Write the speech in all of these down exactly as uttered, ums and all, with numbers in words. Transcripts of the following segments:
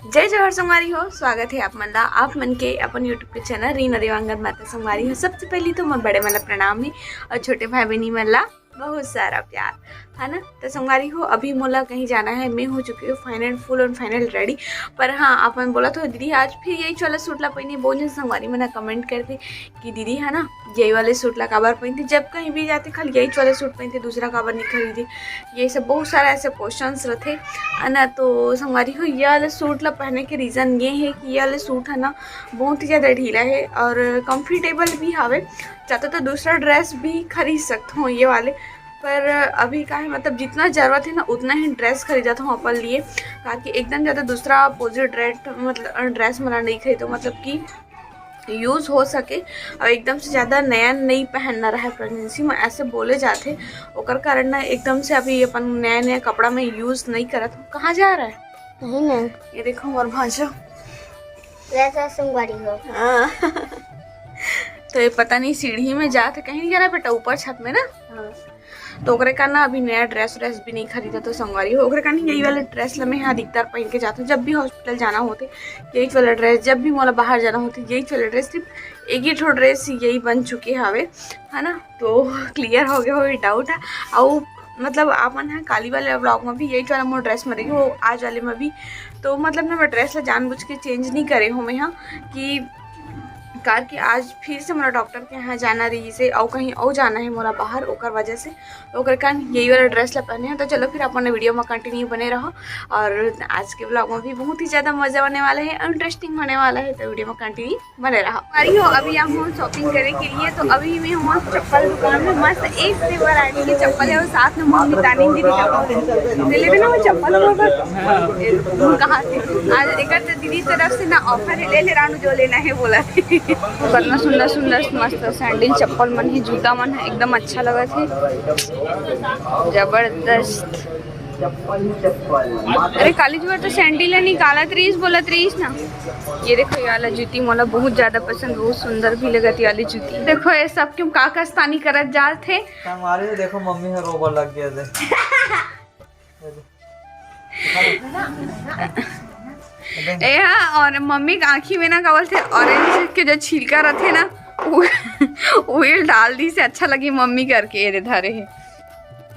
जय जोहार संगवारी हो, स्वागत है आप मन ला, आप मन के अपन YouTube के चैनल रीना देवांगन माता। संगवारी हो, सबसे पहली तो मैं बड़े मन ला प्रणाम है और छोटे भाई बहनी मन ला बहुत सारा प्यार, है ना। तो संगवारी हो, अभी मोला कहीं जाना है, मैं हो चुकी हूँ final, full and final ready। पर हाँ, आप मन बोलत हो, "दीदी, आज फिर यही वाला सूट ला पहनी?" बहुत जन संगवारी मन कमेंट करते कि दीदी, है ना, यही वाले सूट ला काबर पहनते, जब कहीं भी जाते खाली यही वाले सूट पहनते, दूसरा काबर नहीं खरीदे। ये सब बहुत सारा ऐसे क्वेश्चंस रहते, है ना। तो संगवारी हो, ये वाले सूट ला पहने के रीज़न ये है कि ये वाले सूट है ना, बहुत ही ज़्यादा ढीला है और कंफर्टेबल भी हवे। चाहते तो दूसरा ड्रेस भी खरीद सकते हो ये वाले, पर अभी का है, मतलब, जितना ज़रूरत है ना, उतना ही ड्रेस खरीदत हूँ अपन लिए, ताकि एकदम ज़्यादा दूसरा अपोजिट ड्रेस, मतलब, ड्रेस मन नहीं खरीदो, मतलब कि यूज़ हो सके और एकदम से ज़्यादा नया नहीं पहनना रहे प्रेगनेंसी में, ऐसे बोले जाते। ओकर कारण ना एकदम से अभी अपन नया नया कपड़ा में यूज़ नहीं करत। कहाँ जा रहा है? नहीं ना। ये देखो हमार भांचा। जैसा संगवारी हो। हाँ। तो ये पता नहीं सीढ़ी में जात है, कहीं नहीं जा रहा बेटा, ऊपर छत में ना। हाँ। तो ओकरे का ना अभी नया ड्रेस व्रेस भी नहीं खरीदा, तो संगवारी हो, ओकरे का नहीं, यही वाला ड्रेस ला मैं यहाँ अधिकतर पहन के जाता हूँ। जब भी हॉस्पिटल जाना होते यही वाला ड्रेस, जब भी मोला बाहर जाना होते यही वाला ड्रेस, सिर्फ एक ही ठो ड्रेस यही बन चुके हवे, है ना। तो क्लियर हो गया हो डाउट है। और मतलब आप मन है काली वाले व्लॉग में भी यही वाला मोर ड्रेस में रही हो, आज वाले में भी। तो मतलब ना मैं ड्रेस ला जानबूझ के चेंज नहीं करे हूँ मैं यहाँ कि कार कि आज फिर से मोला डॉक्टर के यहाँ जाना रही से और कहीं और जाना है मोला बाहर, ओकर वजह से। तो ओकर कारण यही वाला ड्रेस ला पहने हैं। तो चलो फिर अपन वीडियो में कंटिन्यू बने रहो और आज के व्लॉग में भी बहुत ही ज़्यादा मज़ा आने वाला है, इंटरेस्टिंग होने वाला है, तो वीडियो में कंटिन्यू बने रहो। अरे हो, अभी हम शॉपिंग करे के लिए, तो अभी मैं हूँ चप्पल दुकान में, मस्त एक से वैरायटी के चप्पल है और साथ में मम्मी तानी दी भी चप्पल ले लेते ना वो चप्पल। कहाँ से आज एक दीदी तरफ से ना ऑफर है, ले ले रानू जो लेना है बोला। कितना सुंदर सुंदर मस्त सैंडल चप्पल मन है, जूता मन है, एकदम अच्छा लगत है, जबरदस्त। अरे काली जुआ तो सैंडल है निकालत रहीस, बोलत रहीस ना। ये देखो ये वाला जूती मोला बहुत ज्यादा पसंद, बहुत सुंदर भी लगत ये वाली जूती। देखो ये सब क्यों का कस्तानी करत जात है। हमारे देखो मम्मी है रोबो लग गया थे। ए हाँ, और मम्मी के आँखी में ना का बोलथे, ऑरेंज के जो छिलका रहथे ना, वो, वो डाल दी से अच्छा लगी मम्मी करके, ये दे धरे है।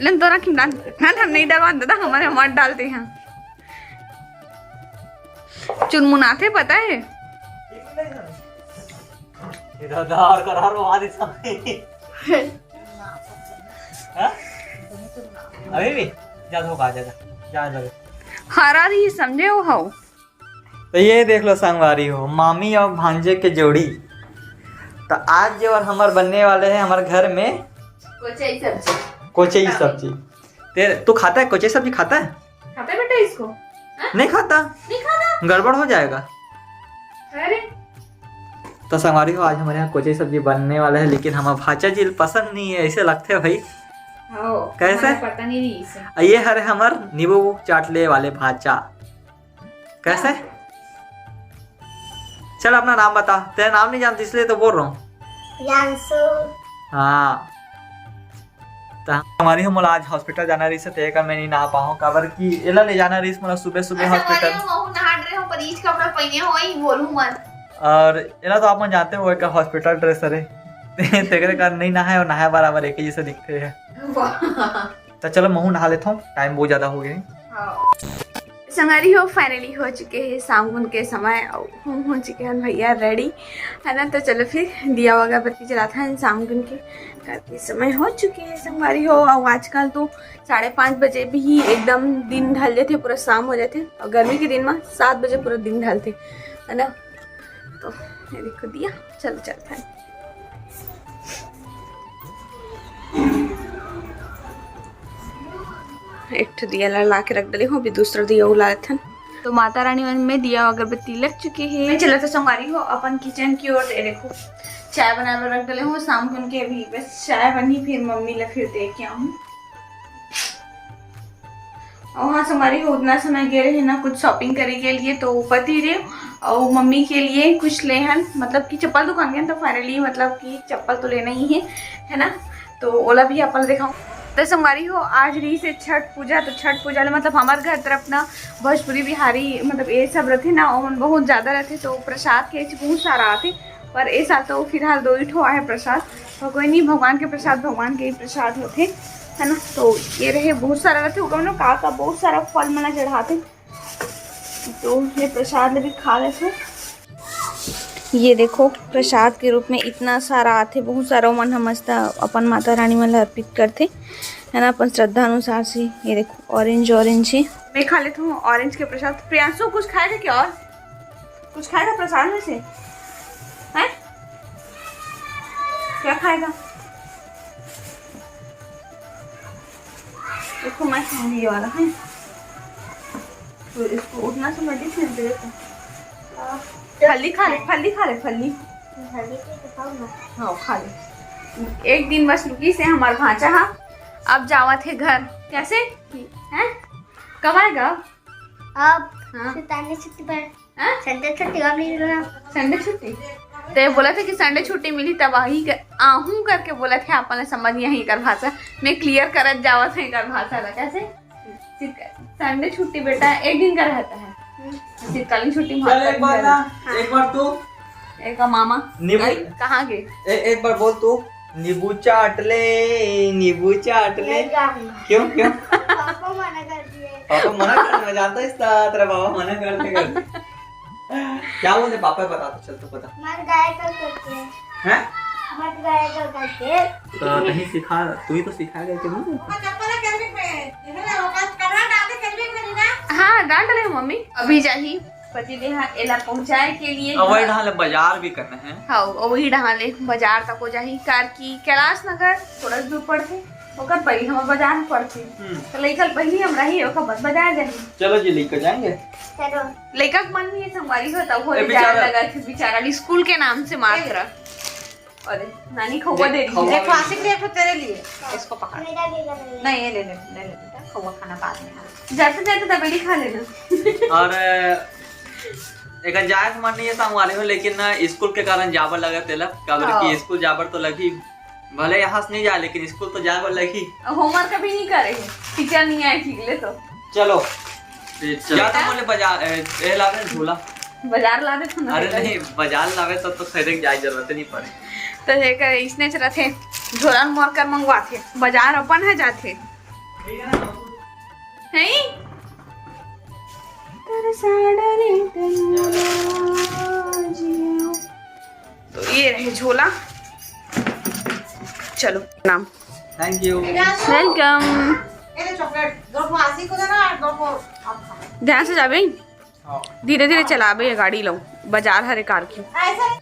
लन तोरा खिमदान ना, हम नहीं डरवान दादा, हमारे मत डालते हैं। चुनमुनाथे पता है। इधर करार वो आदि समय। हाँ? अभी भी? जा धोखा आ जाएगा। जा लगे। हरा रही समझे वो हव। तो ये देख लो संगवारी हो, मामी और भांजे के जोड़ी। तो आज जो और हमार बनने वाले हैं हमारे घर में कोचई सब्जी। कोचई सब्जी। तेरे, तू खाता है कोचई सब्जी, खाता है? खाता है बेटा इसको? हाँ? नहीं खाता। नहीं खाता। गड़बड़ हो जाएगा। अरे। तो संगवारी हो, आज हमारे यहाँ कोचई सब्जी बनने वाला है, लेकिन हमारे भाचा जी पसंद नहीं है, ऐसे लगते है भाई। हाँ, कैसे? हमारे पता नहीं रही इसे। आ, ये हरे हमार नींबू चाटले वाले भाचा। कैसे? चल अपना नाम बता, तेरा नाम नहीं जानती इसलिए तो बोल रहा हूँ। यांशु। हाँ। तो हमारी हम आज हॉस्पिटल जाना रही से तेकर मैं नहीं नहा पाऊँ, काबर कि एला ले जाना रही मोला सुबह सुबह अच्छा, हॉस्पिटल। अरे, महू नहा रहे हो, पर ईच कपड़ा पहने हो, ही बोलू मत। और एला तो आप मन जानते हो, एक हॉस्पिटल ड्रेस हरे। तेकरे कारण नहीं नहाए और नहाए बराबर एक ही जैसे दिखते हैं। वाह। तो चलो महू नहा लेता हूँ, टाइम बहुत ज़्यादा हो गया है। हाँ। संगवारी हो, फाइनली हो चुके हैं शाम गुन के समय, और हम हो चुके हैं भैया रेडी, है ना। तो चलो फिर दिया अगरबत्ती जलाता है शाम गुन के, करके समय हो चुके हैं संगवारी हो। और आजकल तो साढ़े पाँच बजे भी ही एकदम दिन ढल जाते, पूरा शाम हो जाते, और गर्मी के दिन में सात बजे पूरा दिन ढलते, है ना। तो ये देखो दिया, चलो चलता है। एक ठो दिया ला, ला के रख डले हो, अभी दूसरा दिया उला लेथन। तो माता रानी मन में दिया अगरबत्ती लग चुके हैं। मैं चला तो संगवारी हो अपन किचन की ओर। ये देखो चाय बनाए बर रख डले हो, शाम गुन के अभी बस चाय बनी, फिर मम्मी ला फिर दे के आऊँ। और हाँ, संगवारी हो उतना समय गए रहे ना कुछ शॉपिंग करे के लिए, तो पति देव और मम्मी के लिए कुछ ले हन, मतलब कि चप्पल दुकान गए, तो फाइनली मतलब कि चप्पल तो लेना ही है, है ना। तो ओला भी अपन दिखाऊँ। तो संगवारी हो, आज रहिस हे छठ पूजा। तो छठ पूजा ले मतलब हमर घर तरफ ना भोजपुरी बिहारी मतलब ये सब रथे ना, ओमन बहुत ज्यादा रथे, तो प्रसाद के ऐसे बहुत सारा आथे। पर ए साल तो फिलहाल दो ही ठो आहे प्रसाद। तो कोई नहीं, भगवान के प्रसाद भगवान के ही प्रसाद होथे, है ना। तो ये रहे, बहुत सारा रथे, ओकर में का का बहुत सारा फल मन ला चढ़ाथे। तो ये प्रसाद ले भी खा लेथे। ये देखो, प्रसाद के रूप में इतना सारा आथे, बहुत सारा ओमन ह मस्त अपन माता रानी मन ला अर्पित करथे, है ना, अपन श्रद्धा अनुसार से। ये देखो, ऑरेंज, ऑरेंज है। मैं खा लेती हूँ ऑरेंज के प्रसाद। प्रियांशु, कुछ खाएगा क्या? और कुछ खाएगा प्रसाद में से? हैं? क्या खाएगा? देखो, मैं खाऊंगी ये वाला, है। तो इसको उठना से मैं देख लेते हैं। फल्ली खा ले, फल्ली खा ले, फल्ली। फल्ली के तो खाओ ना। हाँ, खा ले। एक दिन बस रुकी से हमार भांचा हा, अब जावत है घर। कैसे? हैं? कब आएगा? अब हाँ। शैतानी छुट्टी पर। हाँ? संडे छुट्टी अब नहीं लेना। संडे छुट्टी? तो ये बोला था कि संडे छुट्टी मिली तब आही कर, आहूं करके बोला था। अपन समझ नहीं आई कर भाषा, मैं क्लियर करत जावत है कर भाषा ला। कैसे? संडे छुट्टी बेटा एक दिन का रहता है। शीतकालीन छुट्टी चल एक बार ना, हाँ। एक बार तू एक मामा नींबू कहाँ गए? ए, एक बार बोल तू, नींबू चाट ले, नींबू चाट ले। क्यों, क्यों? पापा मना कर दिए। पापा मना कर, मैं जानता इसका, तेरा पापा मना करते करते। क्या बोलते पापा, बता तो, चल तू बता। मत गाया कर करते। हैं? मत गाया कर करते। तो नहीं सिखा, तू ही तो सिखा गया कि नहीं? हाँ, डाल डले मम्मी। अभी जाही पति देहा एला पहुंचाए के लिए। अब वही ढाले बाजार भी करना है। हाँ, वही ढाले बाजार तक हो जाही, कार की कैलाश नगर थोड़ा दूर पड़ते, ओकर पहले हमर बाजार में पड़ते। हम्म। तो लइका पहले हम रही, ओकर बाद बाजार जाही। चलो जी, लेकर जाएंगे। चलो। लइका के मन में ये संगवारी हो, तब हो ए, बेचारा लगा कि बेचारा स्कूल के नाम से मार करा। अरे, नानी खौवा दे रही है। देख, आशिक ने एक ठो तेरे लिए। इसको पकड़। मेरा भी बना। नहीं, ये ले ले, ले ले बेटा, खौवा खाना बाद में। जाते जाते तपेली खा लेना। और एक जाए के मन नहीं है संगवारी हो, लेकिन ना स्कूल के कारण जाबर लगा तेला, काबर हाँ। कि स्कूल जाबर तो लगी, भले यहाँ से नहीं जाए लेकिन स्कूल तो जाए बर लगी। होमवर्क अभी नहीं करे है, टीचर नहीं आए ठीक ले तो। चलो। या तो बोले बाजार, ए, ए लावे झोला। बाजार लावे तो ना अरे नहीं, बाजार लावे तो, तो खरीदे के जाए जरूरत नहीं पड़े। तो जेकर इसने चलत हे, झोला मोर कर मंगवाथे, बाजार अपन है जाथे। नहीं? तेरे साड़ा रे तन्नू जिया। तो ये रहे झोला। चलो, नाम। Thank you। Welcome। ये ले chocolate, दो ठो आशी को देना और दो ठो आप खाओ। ध्यान से जाबे, हाँ। धीरे धीरे चलाबे ये गाड़ी लो, बाजार हरे कार की। ऐसे।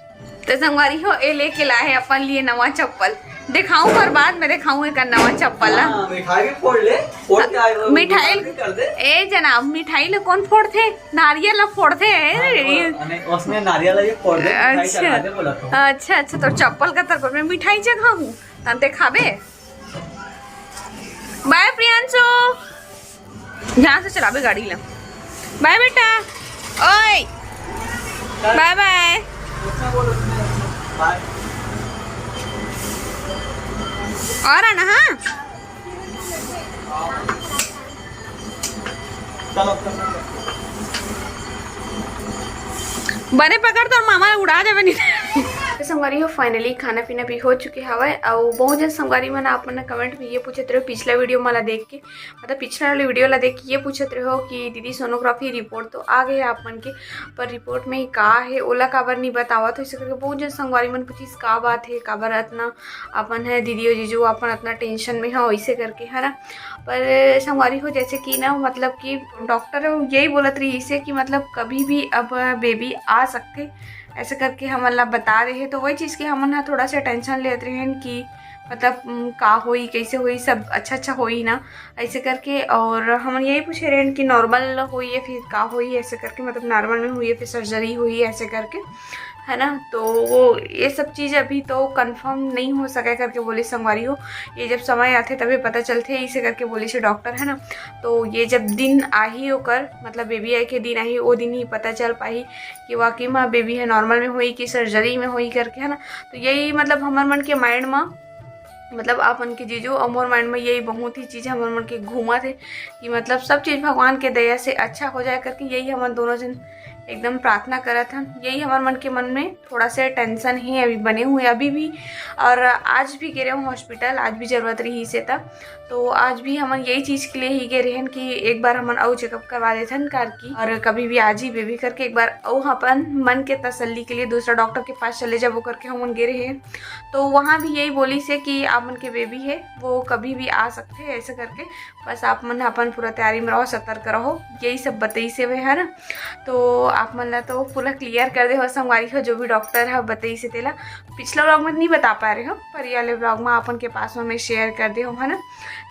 तो संगवारी हो, ए लेके लाए हैं अपन लिए नवा चप्पल। दिखाऊं पर बाद में दिखाऊं एक नवा चप्पल ला। हाँ, मिठाई भी फोड़ ले, फोड़ के आए हो, मिठाई कर दे। ए जनाब, मिठाई ले कौन फोड़थे? नारियल ला फोड़थे। हाँ, अरे, वो, ये नहीं, उसने नारियल ये फोड़ दे, मिठाई अच्छा। चढ़ा दे बोला तो। अच्छा, अच्छा, तो चप्पल का तरफ में मिठाई जगह हूँ, तब दिखाबे। बाय प्रियांशु, ध्यान से चलाबे गाड़ी ला। बाय बेटा, ओए, बाय बाय। और आना, हाँ। बने पकड़, तोर मामा उड़ा देवे नहीं। तो संगवारी हो, finally खाना पीना भी हो चुके हवय। अउ बहुत जन संगवारी मन आप मन comment में ये पूछत रहे हो, पिछला video मला देख के, मतलब पिछला वाले video ला देख के ये पूछत रहे हो कि दीदी sonography report तो आ गए आप मन के, पर report में का है, ओला काबर नहीं बतावत हो। इसे करके बहुत जन संगवारी मन पूछिस का बात है, काबर अतना अपन है दीदी और जीजू अपन अतना tension में हो, इसे करके, है ना। पर संगवारी हो, जैसे कि ना, मतलब कि डॉक्टर यही बोलत रही इसे कि मतलब कभी भी अब बेबी आ सकते, ऐसे करके हमन ला बता रहे हैं। तो वही चीज़ के हमन हा थोड़ा सा tension लेत रहे हैं कि मतलब, उम, का होई, कैसे होई, सब अच्छा अच्छा होई ना, ऐसे करके। और हमन यही पूछे रहे हैं कि normal होई या फिर का होई, ऐसे करके, मतलब normal में होई या फिर surgery होई, ऐसे करके, है ना। तो वो ये सब चीज़ अभी तो confirm नहीं हो सके करके बोले संगवारी हो, ये जब समय आथे तभी पता चलथे, इसे करके बोले से डॉक्टर, है ना। तो ये जब दिन आही ओकर, मतलब बेबी आए के दिन आही, वो दिन ही पता चल पाही कि वाकई में बेबी है normal में होई कि surgery में होई करके, है ना। तो यही मतलब हमर मन के mind में मतलब अपन के जीजू और मोर mind में यही बहुत ही चीज हमन मन के घूमत हे कि मतलब सब चीज भगवान के दया से अच्छा हो जाए करके यही हमन दोनों जन एकदम प्रार्थना करत हन। यही हमर मन के मन में थोड़ा से tension हे अभी बने हुए अभी भी, और आज भी गे रहे हूँ hospital, आज भी जरूरत रही से तब। तो आज भी हमन यही चीज के लिए ही गे रहेन कि एक बार हमन अउ checkup करवा लेथन करके, और कभी भी आ जी baby करके एक बार अउ अपन मन के तसल्ली के लिए दूसरा doctor के पास चले जाबो करके हमन गे रहे। तो वहाँ भी यही बोली से कि आप मन के baby है, वो कभी भी आ सकते हैं, ऐसे करके बस आप मन अपन पूरा तैयारी में रहो, सतर्क रहो, यही सब बताई से वे है ना। तो आप मन ला तो पूरा clear कर दे हो संगवारी हो, जो भी doctor है बताई से तेला पिछला vlog में नहीं बता पा रहे हो, पर ये वाले vlog में अपन के पास में मैं share कर दे हो है ना।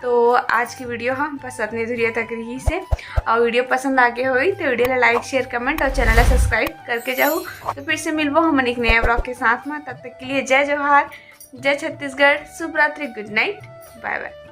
तो आज की video हम बस अतने दूरिया तक रही से, और video पसंद आ गए होई तो video ला like, share, comment और channel ला subscribe करके जाओ। तो फिर से मिलबो हमन एक नया vlog के साथ में, तब तक के लिए जय जोहार, जय छत्तीसगढ़, शुभ रात्रि, good night, bye bye।